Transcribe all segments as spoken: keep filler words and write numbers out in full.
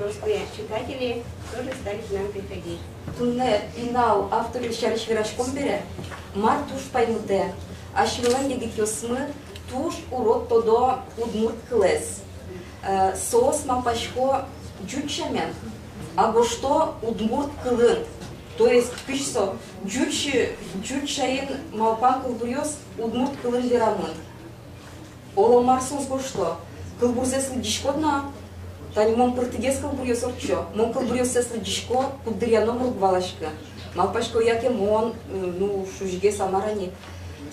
Русские читатели тоже стали к нам приходить. Туннэ пинал авторъёс сярысь вераськом бере, мар туж паймытэ, асьмелэн егитъёсмы туж урод тодо удмурт кылэз. Э, соос малпасько ӟуч сямен, а гожто удмурт кылын. То есть кызьы со ӟуч, ӟуч сямен малпам кылбуръёс удмурт кылын верамын. Оло мар соос гожто. Кылбурзэс лыдӟиськод но, тани мон пыртӥгес кылбуръёс ортчо. Мон кылбуръёссэс лыдӟисько, куддыръя но мон уг валаськы. Малпасько, яке мон, э, ну, шузигес-а, мар-а ни.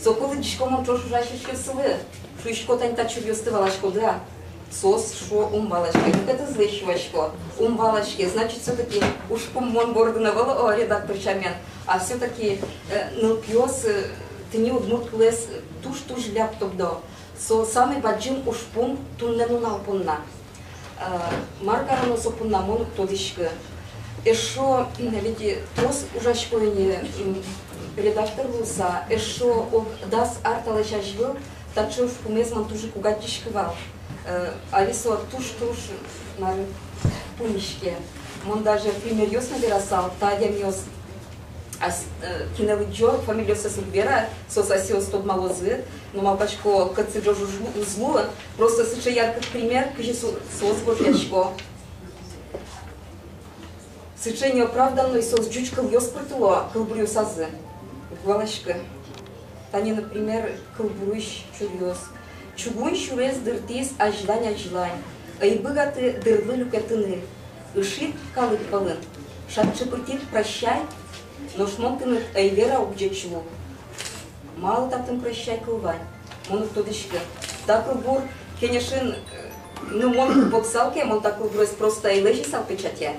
Соку лыдӟисько мон ӵош ужасьёслы, шуисько, тани та чуръёсты валаськоды-а? Соос шуо, ум валаське. Мукетызлэсь юасько, ум валаське. Значит, всё-таки ужпум мон бордын ӧвӧл, о, редактор сямен, а всё-таки, э, нылпиос, э, тӥни удмурт кылэз туж-туж ляб тодо. Со самый бадӟым ужпум туннэ нунал понна. Э, мар кароно со понна, мон уг тодӥськы. Эшшо, м, ведь, э, трос ужасько ини, м, редактор луыса, эшшо ог дас ар талэсь азьвыл таӵе ужпумез мон туж ик уг адӟиськы вал. Э, али со туж-туж, мар, пумиське. Мон даже примеръёс но верасал, та адямиос, ас-, э, кинэ лыдӟо, фамилиоссэс уг вера, соос асьсэос тодмалозы, но малпасько, кытчы ӝож уз лу-, уз луы, просто сыӵе яркыт пример, кызьы со-, соос гожъясько. Сыӵе неоправданной соос ӟуч кылъёс пыртыло кылбуръёсазы. Уг валаськы. Тани, например, кылбурысь чуръёс. Чугун сюрес дыртӥз азьлань-азьлань, ӧй быгаты дырлы люкетыны. Ышид калык пӧлын, шат шыпыртӥд «прощай», нош мон тыныд ӧй вера уг ӟеч лу. Малы татын «прощай» кыл вань? Мон уг тодӥськы. Та кылбур, кенешын, э, ну, мон потысал ке, мон та кылбурез просто ӧй лэзьысал печатья.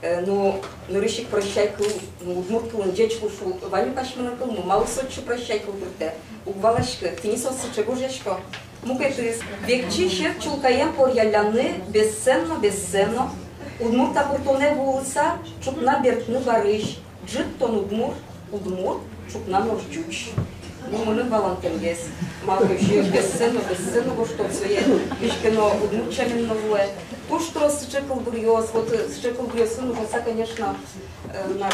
Э, ну, нырысь ик «прощай» кыл, ну, удмурт кылын «ӟеч лу» шуо, вань ук асьмелэн кылмы, малы со отчы «прощай» кыл пыртэ? Уг валаськы, тӥни соос сыӵе гожъясько. Мукетыз. Векчи сьӧд чулкаен поръялляны бесценно, бесценно. Удмурт акуртонэ вуылыса, ӵукна бертыны барысь. Ӝыт тон, удмурт, удмурт, ӵукна нош ӟуч. Ну, мыным валантэмгес. Малы ке шуоно, бесценно, бесценно гожто, сое кызьы ке но удмурт сямен но луэ. Туж трос сыӵе кылбуръёс, вот, э, сыӵе кылбуръёсын ужаса, конечно, э, мар,